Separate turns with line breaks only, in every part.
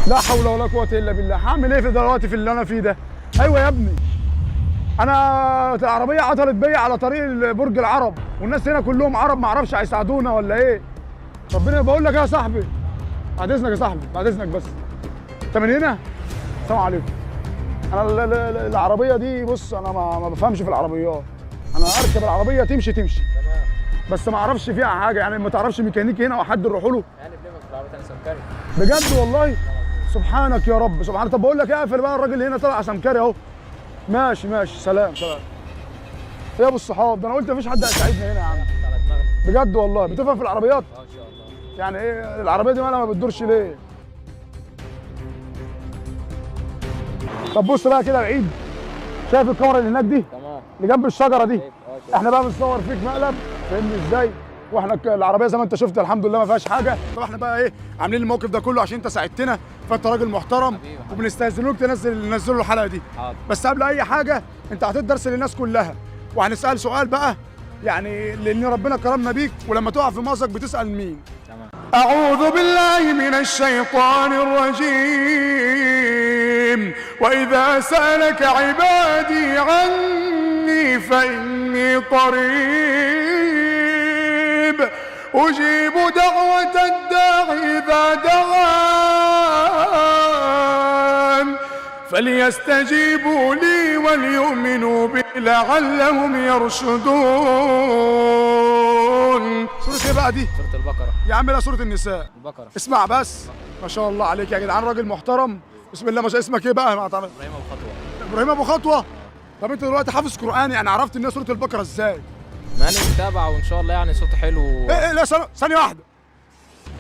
لا حول ولا قوة الا بالله. هعمل ايه في دلوقتي في اللي انا فيه ده؟ ايوه يا ابني، انا العربية عطلت بيا على طريق برج العرب، والناس هنا كلهم عرب، ما اعرفش هيساعدونا ولا ايه. ربنا، بقول لك يا صاحبي، بعد اذنك يا صاحبي، بعد اذنك بس. انت من هنا؟ السلام عليكم. انا العربية دي، بص انا ما بفهمش في العربيات. انا اركب العربية تمشي تمشي،
تمام.
بس ما اعرفش فيها حاجة، يعني ما تعرفش ميكانيكي هنا او حد نروح له؟
يعني بنفهم في العربيات، انا سمكري.
بجد والله؟ سبحانك يا رب، سبحانك. طب بقول لك اقفل بقى، الراجل هنا طلع سمكري اهو. ماشي ماشي، سلام سلام. يا ابو الصحاب، ده انا قلت مفيش حد هيساعدنا هنا يا عم.
على دماغنا.
بجد والله بتفهم في العربيات؟
اه ان شاء الله.
يعني ايه العربية دي مالها ما بتدورش ليه؟ طب بص بقى كده بعيد، شايف الكاميرا اللي هناك دي؟
تمام.
اللي جنب الشجرة دي؟
شايف، اه شايف.
احنا بقى بنصور فيك مقلب، فاهمني ازاي؟ واحنا العربية زي ما انت شفت الحمد لله ما فيهاش حاجة. طب احنا بقى ايه عاملين الموقف ده كله عشان انت ساعدتنا، فانت راجل محترم،
حبيبي.
وبنستاذنوك ننزلوا الحلقة دي.
حاضر.
بس قبل اي حاجة انت هتدي درس للناس كلها، وهنسال سؤال بقى، يعني لان ربنا كرمنا بيك، ولما تقع في مأزق بتسال مين؟
تمام.
أعوذ بالله من الشيطان الرجيم. وإذا سألك عبادي عني فإني قريب أجيب دعوة الداع إذا دعان فليستجيبوا لي وليؤمنوا بي لعلهم يرشدون. سورة ايه بقى دي؟
سورة البقرة.
يا عم لا، سورة النساء.
البقرة.
اسمع بس، ما شاء الله عليك يا جدعان، راجل محترم، بسم الله ما شاء. اسمك ايه بقى؟ ما تعرف.
ابراهيم ابو خطوة.
ابراهيم ابو خطوة. طب انت دلوقتي حافظ قرآن، يعني عرفت ان هي سورة البقرة ازاي؟
ما انا متابع، وان شاء الله يعني صوته حلو.
ايه ايه، لا ثانية واحدة،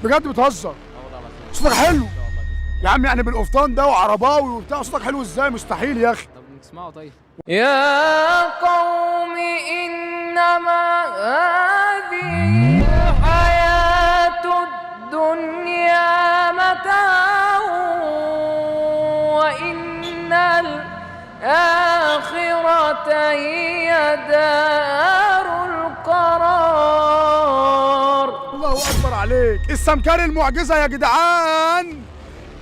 بجد بتهزر؟
اه والله العظيم.
صوتك حلو
ان شاء الله باذن الله.
يا عم، يعني بالقفطان ده وعرباوي وبتاع، صوتك حلو ازاي؟ مستحيل يا اخي.
طب نسمعه طيب.
يا قوم إنما هذه الحياة الدنيا متاع وإن الآخرة هي دار القرار.
الله اكبر عليك، السمكري المعجزة يا جدعان،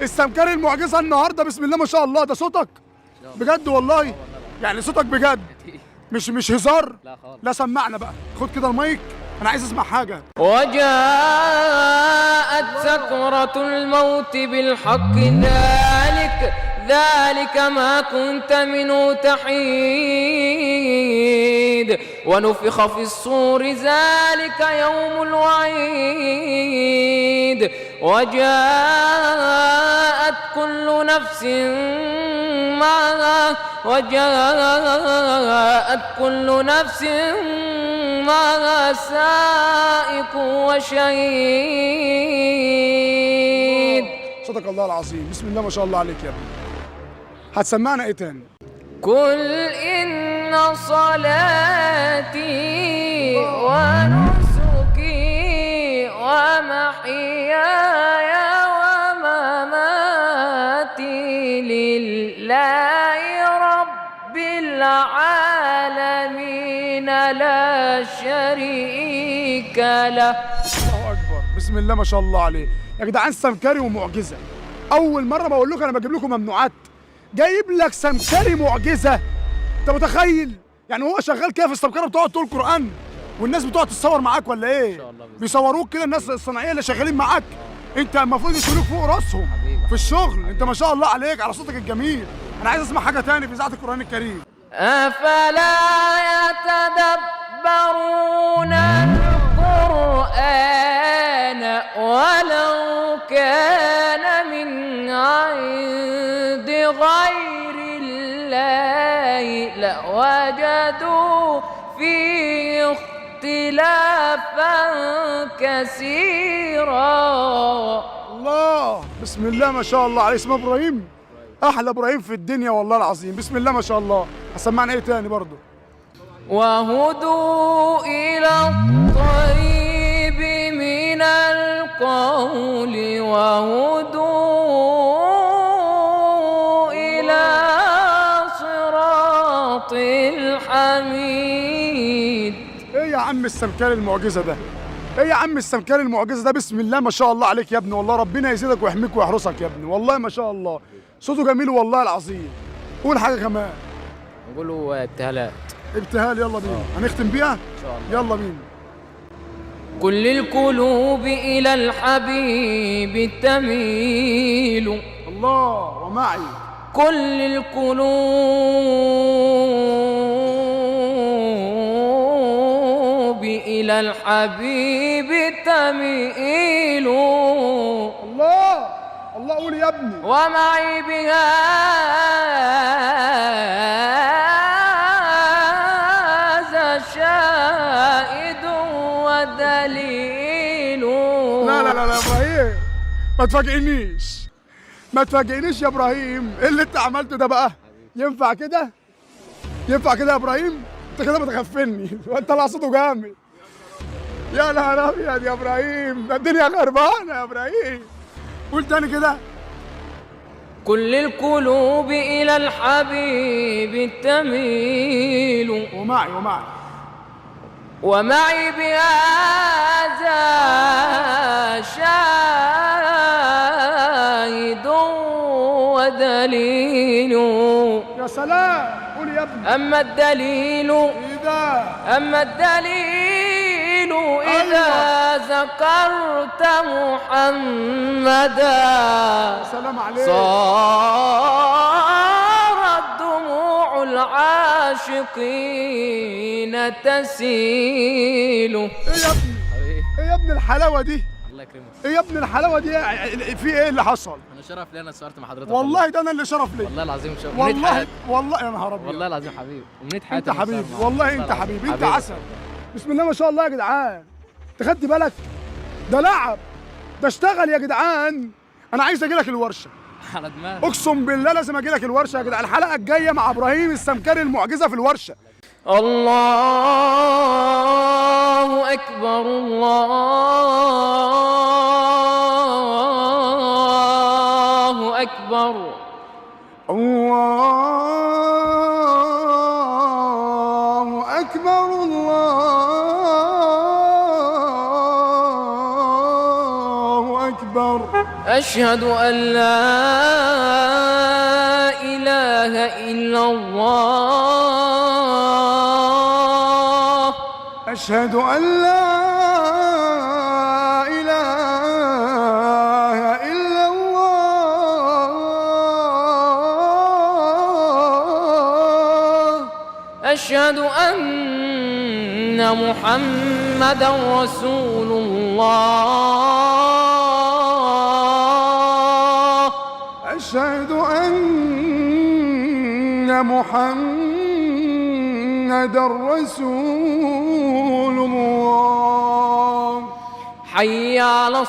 السمكري المعجزة النهارده، بسم الله ما شاء الله. ده صوتك بجد والله، يعني صوتك بجد، مش هزار.
لا خالص.
لا سمعنا بقى، خد كده المايك، انا عايز اسمع حاجة.
وجاءت سكرة الموت بالحق ذلك ما كنت منه تحيد ونفخ في الصور ذلك يوم الوعيد وجاءت كل نفس معها وجاءت كل نفس معها سائق وشهيد.
صدق الله العظيم، بسم الله ما شاء الله عليك يا ابني. هتسمعنا ايه تاني؟
قل إن صلاتي ونسكي ومحياي ومماتي لله رب العالمين لا شريك له.
الله اكبر، بسم الله ما شاء الله عليه يا جدعان، سمكري ومعجزة. اول مرة بقول لكم انا بجيب لكم ممنوعات، جايب لك سمكري معجزه. انت متخيل؟ يعني هو شغال كده في السمكره بتقعد تقول قران والناس بتقعد تتصور معاك ولا ايه؟
إن شاء الله بإذن
بيصوروك كده الناس الصناعية اللي شغالين معاك، انت المفروض يشيلوك فوق راسهم
حبيبي.
في الشغل. انت ما شاء الله عليك على صوتك الجميل. انا عايز اسمع حاجة تاني في اذاعة القران الكريم.
أفلا يتدبرون القرآن ولو كان من عند غير الله لوجدوا فيه اختلافا كثيرا.
الله، بسم الله ما شاء الله عليه. اسمه ابراهيم، احلى ابراهيم في الدنيا والله العظيم، بسم الله ما شاء الله. هسمعنا ايه تاني برضه؟
وهدوا إلى الطيب من القول وهدوا إلى صراط الحميد.
ايه يا عم السمكري المعجزة ده؟ ايه يا عم السمكري المعجزة ده؟ بسم الله ما شاء الله عليك يا ابني، والله ربنا يزيدك ويحميك ويحرسك يا ابني، والله ما شاء الله صوته جميل والله العظيم. قول حاجة كمان.
نقوله ابتهالات.
ابتهال، يلا بينا. هنختم بيها ان
شاء الله.
يلا بينا.
كل القلوب إلى الحبيب تميل.
الله ومعي.
كل القلوب إلى الحبيب تميل.
الله الله، قول يا ابني.
ومعي بهذا شاهد ودليل.
لا لا لا يا ابراهيم، ما تفاجئنيش، ما تفاجئنيش يا ابراهيم. ايه اللي انت عملته ده بقى؟ ينفع كده؟ ينفع كده يا ابراهيم؟ انت كده بتغفلني وانت طلع صوته جامد. يا نهار ابيض يا ابراهيم، ده الدنيا خربانة يا ابراهيم. قول تاني كده.
كل القلوب إلى الحبيب تميل.
ومعي ومعي
ومعي بهذا شاهد ودليل.
يا سلام، قول يا ابني.
أما الدليل
إذا،
أما الدليل إذا ذكرت محمدا.
يا سلام عليك.
صارت دموع العاشقين تسيل.
ايه يا ابني؟ ايه يا ابني الحلاوة دي؟
الله يكرمك.
ايه يا ابني الحلاوة دي؟ في ايه اللي حصل؟
انا شرف لي انا اتصورت مع حضرتك
والله ده انا اللي شرف لي.
والله العظيم شرف.
والله والله يا نهار ابيض.
والله العظيم حبيبي، امنية حياتي.
انت حبيبي والله، انت حبيبي، انت عسل. بسم الله ما شاء الله يا جدعان. انت خدت بالك؟ ده لعب، ده اشتغل يا جدعان. انا عايز اجي لك الورشة.
على دماغي.
اقسم بالله لازم اجي لك الورشة يا جدعان. الحلقة الجاية مع ابراهيم السمكري المعجزة في الورشة.
الله اكبر، الله اكبر،
الله اكبر، الله اكبر.
أشهد أن لا إله إلا الله.
أشهد أن لا إله إلا الله.
أشهد أن محمدا رسول الله.
أشهد أن محمدا رسول الله.
حي على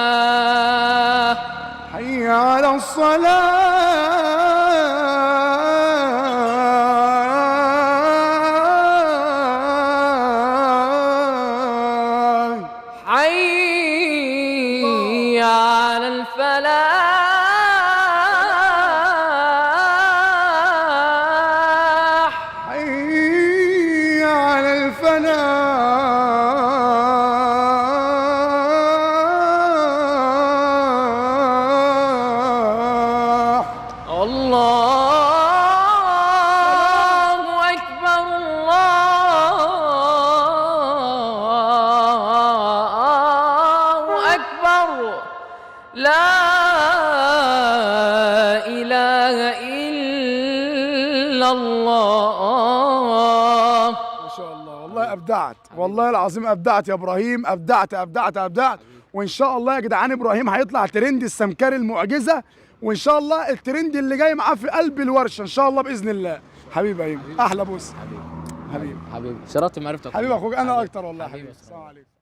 الصلاة.
حي على الصلاة.
حي على الفلاح.
حي على الفلاح.
الله أكبر، الله أكبر، لا إله إلا الله.
ما شاء الله، والله أبدعت، والله العظيم أبدعت يا إبراهيم، أبدعت أبدعت أبدعت. وإن شاء الله يا جدعان إبراهيم هيطلع ترند السمكري المعجزة، وإن شاء الله الترند اللي جاي معاه في قلب الورشة إن شاء الله بإذن الله. حبيبي أيمن، أحلى بوس.
حبيبي
حبيبي
حبيبي، شرفت بمعرفتك
حبيبي أخوك، أنا أكتر والله.
حبيبي.
السلام عليكم.